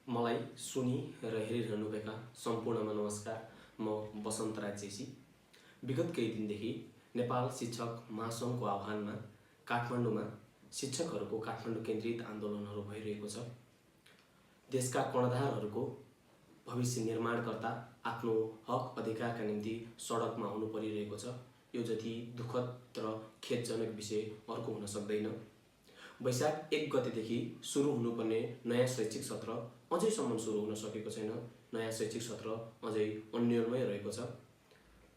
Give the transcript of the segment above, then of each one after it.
मलाई सुनि र हेरिरहनुभएका सम्पूर्णमा नमस्कार। म बसन्त राज जेसी। विगत केही दिनदेखि नेपाल शिक्षक महासङ्घको आह्वानमा काठमाडौँमा शिक्षकहरूको काठमाडौँ केन्द्रित आन्दोलनहरू भइरहेको छ। देशका कर्णधारहरूको भविष्य निर्माणकर्ता आफ्नो हक अधिकारका निम्ति सडकमा आउनु परिरहेको छ। यो जति दुःखद र खेदजनक विषय अर्को हुन सक्दैन। वैशाख 1 गतेदेखि सुरु हुनुपर्ने नयाँ शैक्षिक सत्र अझैसम्म सुरु हुन सकेको छैन। नयाँ शैक्षिक सत्र अझै अन्योलमै रहेको छ।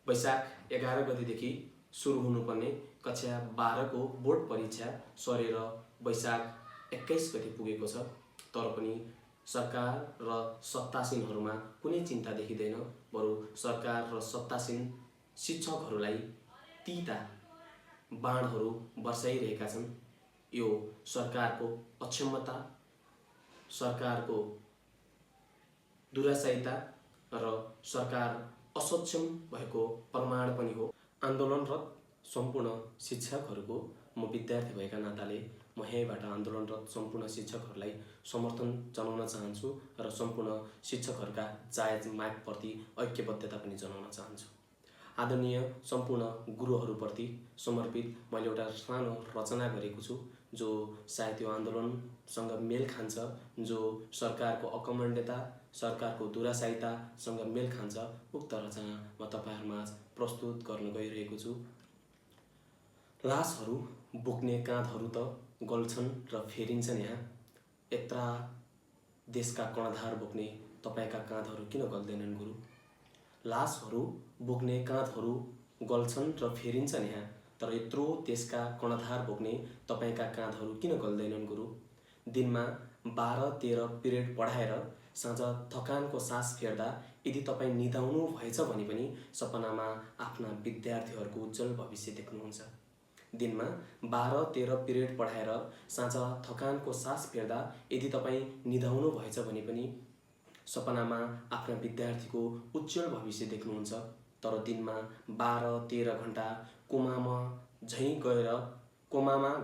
वैशाख 11 गतेदेखि सुरु हुनुपर्ने कक्षा 12 को बोर्ड परीक्षा सरेर वैशाख 21 गते पुगेको छ। तर पनि सरकार र सत्तासीनहरूमा कुनै चिन्ता देखिँदैन। बरु सरकार र सत्तासीन शिक्षकहरूलाई तीता बाणहरू बर्साइरहेका छन्। यो सरकारको अक्षमता, सरकारको दुराशायिता र सरकार असक्षम भएको प्रमाण पनि हो। आन्दोलनरत सम्पूर्ण शिक्षकहरूको म विद्यार्थी भएका नाताले म यहीँबाट आन्दोलनरत सम्पूर्ण शिक्षकहरूलाई समर्थन जनाउन चाहन्छु र सम्पूर्ण शिक्षकहरूका जायज मागप्रति ऐक्यबद्धता पनि जनाउन चाहन्छु। आदरणीय सम्पूर्ण गुरुहरूप्रति समर्पित मैले एउटा सानो रचना गरेको छु, जो सायद यो आन्दोलनसँग मेल खान्छ, जो सरकारको अकमण्डता, सरकारको दुराशायितासँग मेल खान्छ। उक्त रचना म तपाईहरुमाझ प्रस्तुत गर्न गइरहेको छु। लासहरू बोक्ने काँधहरू त गल्छन् र फेरिन्छन् यहाँ। यत्रा देशका कर्णधार बोक्ने तपाईका काँधहरू किन गल्दैनन् गुरु? लासहरू बोक्ने काँधहरू गल्छन् र फेरिन्छन् यहाँ। तर यत्रो देशका कर्णधार बोक्ने तपाईका काँधहरू किन गल्दैनन् गुरु? दिनमा 12-13 पिरियड पढाएर साँझ थकानको सास फेर्दा यदि तपाईँ निदाउनु भएछ भने पनि सपनामा आफ्ना विद्यार्थीहरूको उज्जवल भविष्य देख्नुहुन्छ। दिनमा 12-13 पिरियड पढाएर साँझ थकानको सास फेर्दा यदि तपाईँ निदाउनु भएछ भने पनि सपनामा आफ्ना विद्यार्थीको उज्जवल भविष्य देख्नुहुन्छ। तर दिनमा 12-13 घण्टा कोमामा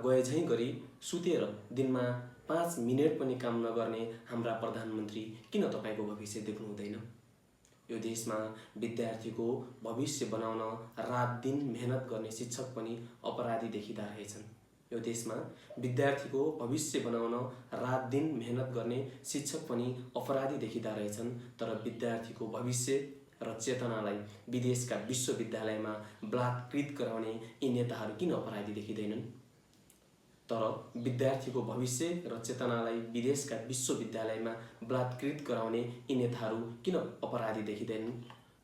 गए झैँ गरी सुतेर दिनमा 5 मिनेट पनि काम नगर्ने हाम्रा प्रधानमन्त्री किन तपाईको भविष्य देख्नु हुँदैन? यो देशमा विद्यार्थीको भविष्य बनाउन रात दिन मेहनत गर्ने शिक्षक पनि अपराधी देखिँदा रहेछन्। यो देशमा विद्यार्थीको भविष्य बनाउन रात दिन मेहनत गर्ने शिक्षक पनि अपराधी देखिँदा रहेछन्। तर विद्यार्थीको भविष्य र चेतनालाई विदेशका विश्वविद्यालयमा बलात्कृत गराउने यी नेताहरू किन अपराधी देखिँदैनन्? तर विद्यार्थीको भविष्य र चेतनालाई विदेशका विश्वविद्यालयमा बलात्कृत गराउने यी नेताहरू किन अपराधी देखिँदैनन्?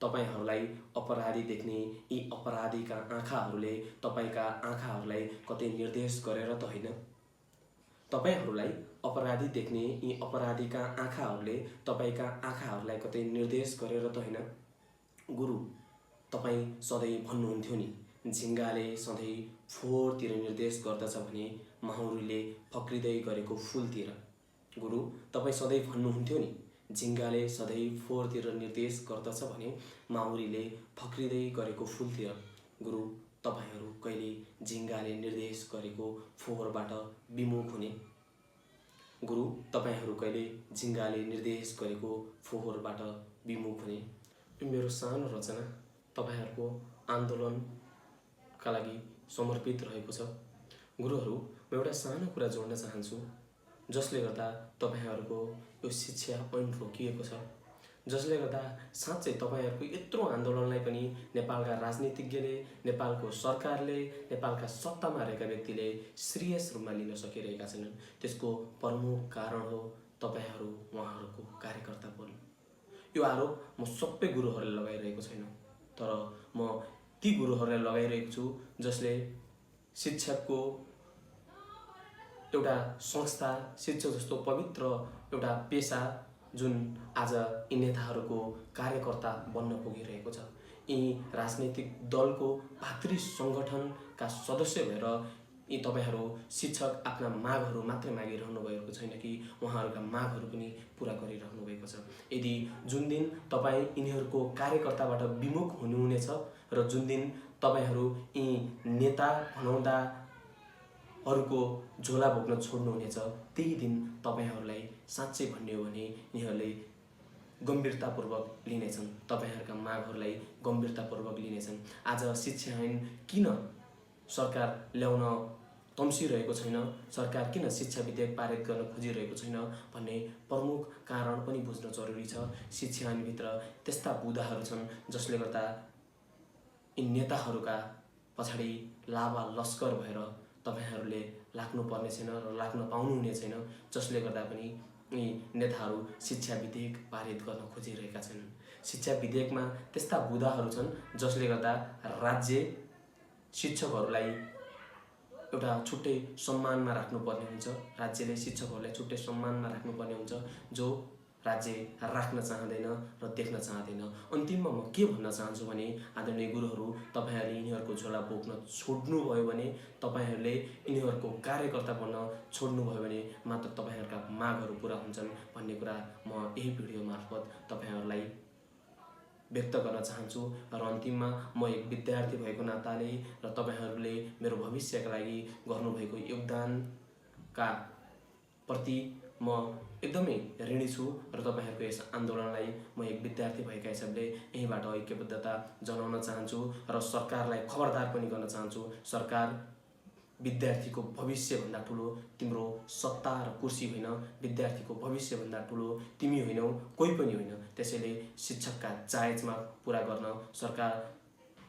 तपाईहरूलाई अपराधी देख्ने यी अपराधीका आँखाहरूले तपाईका आँखाहरूलाई कतै निर्देश गरेर त होइन? तपाईहरूलाई अपराधी देख्ने यी अपराधीका आँखाहरूले तपाईका आँखाहरूलाई कतै निर्देश गरेर त होइन? गुरु, तपाईँ सधैँ भन्नुहुन्थ्यो नि, झिङ्गाले सधैँ फोहोरतिर निर्देश गर्दछ भने माहुरीले फक्रिँदै गरेको फुलतिर। गुरु, तपाईँ सधैँ भन्नुहुन्थ्यो नि, झिङ्गाले सधैँ फोहोरतिर निर्देश गर्दछ भने माहुरीले फक्रिँदै गरेको फुलतिर। गुरु, तपाईहरू कहिले झिङ्गाले निर्देश गरेको फोहोरबाट विमुख हुने? गुरु, तपाईहरू कहिले झिङ्गाले निर्देश गरेको फोहोरबाट विमुख हुने? यो मेरो सानो रचना तपाईहरूको आन्दोलनका लागि समर्पित रहेको छ। गुरुहरू, म एउटा सानो कुरा जोड्न चाहन्छु, जसले गर्दा तपाईहरूको यो शिक्षा ऐन रोकिएको छ, जसले गर्दा साँच्चै तपाईहरूको यत्रो आन्दोलनलाई पनि नेपालका राजनीतिज्ञले, नेपालको सरकारले, नेपालका सत्तामा रहेका व्यक्तिले सिरियस रूपमा लिन सकिरहेका छैनन्। त्यसको प्रमुख कारण हो तपाईहरू उहाँहरूको कार्यकर्तापन। यो आरोप म सबै गुरुहरूले लगाइरहेको छैन, तर म ती गुरुहरूलाई लगाइरहेको छु जसले शिक्षकको एउटा संस्था, शिक्षक जस्तो पवित्र एउटा पेशा जुन आज यी नेताहरूको कार्यकर्ता बन्न पुगिरहेको छ। यी राजनैतिक दलको भातृ सङ्गठनका सदस्य भएर यी तपाईहरू शिक्षक आफ्ना मागहरू मात्रै मागिरहनु भएको छैन कि उहाँहरूका मागहरू पनि पुरा गरिरहनु भएको छ। यदि जुन दिन तपाईँ यिनीहरूको कार्यकर्ताबाट विमुख हुनुहुनेछ र जुन दिन तपाईहरू यी नेता भनाउँदा अरूको झोला बोक्न छोड्नुहुनेछ, त्यही दिन तपाईहरूलाई साँच्चै भन्ने हो भने यिनीहरूले गम्भीरतापूर्वक लिनेछन्, तपाईहरुका मागहरूलाई गम्भीरतापूर्वक लिनेछन्। आज शिक्षा ऐन किन सरकार ल्याउन तम्सिरहेको छैन, सरकार किन शिक्षा विधेयक पारित गर्न खोजिरहेको छैन भन्ने प्रमुख कारण पनि बुझ्न जरुरी छ। शिक्षा ऐनभित्र त्यस्ता बुँदाहरू छन् जसले गर्दा यी नेताहरूका पछाडि लावा लस्कर भएर तपाईहरूले लाग्नुपर्ने छैन र लाग्न पाउनुहुने छैन, जसले गर्दा पनि यी नेताहरू शिक्षा विधेयक पारित गर्न खोजिरहेका छन्। शिक्षा विधेयकमा त्यस्ता बुँदाहरू छन् जसले गर्दा राज्य शिक्षकहरूलाई एउटा छुट्टै सम्मानमा राख्नुपर्ने हुन्छ, राज्यले शिक्षकहरूलाई छुट्टै सम्मानमा राख्नुपर्ने हुन्छ, जो राज्य राख्न चाहँदैन र देख्न चाहँदैन। अन्तिममा म के भन्न चाहन्छु भने आदरणीय गुरुहरू, तपाईहरूले यिनीहरूको झोला बोक्न छोड्नुभयो भने, तपाईहरूले यिनीहरूको कार्यकर्ता बन्न छोड्नुभयो भने मात्र तपाईहरूका मागहरू पूरा हुन्छन् भन्ने कुरा म यही भिडियो मार्फत तपाईहरूलाई व्यक्त गर्न चाहन्छु। र अन्तिममा म एक विद्यार्थी भएको नाताले र तपाईहरूले मेरो भविष्यका लागि गर्नुभएको योगदानका प्रति म एकदमै ऋणी छु र तपाईहरूको यस आन्दोलनलाई म एक विद्यार्थी भएका हिसाबले यहीँबाट ऐक्यबद्धता जनाउन चाहन्छु र सरकारलाई खबरदार पनि गर्न चाहन्छु। सरकार, विद्यार्थीको भविष्यभन्दा ठुलो तिम्रो सत्ता र कुर्सी होइन, विद्यार्थीको भविष्यभन्दा ठुलो तिमी होइनौ, कोही पनि होइन। त्यसैले शिक्षकका जायज माग पूरा गर्न सरकार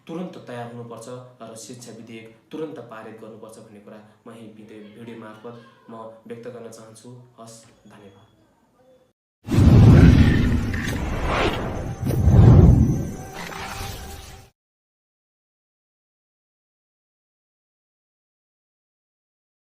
तुरन्त तयार हुनुपर्छ र शिक्षा विधेयक तुरन्त पारित गर्नुपर्छ भन्ने कुरा म यही भिडियो मार्फत म व्यक्त गर्न चाहन्छु। हस्, धन्यवाद।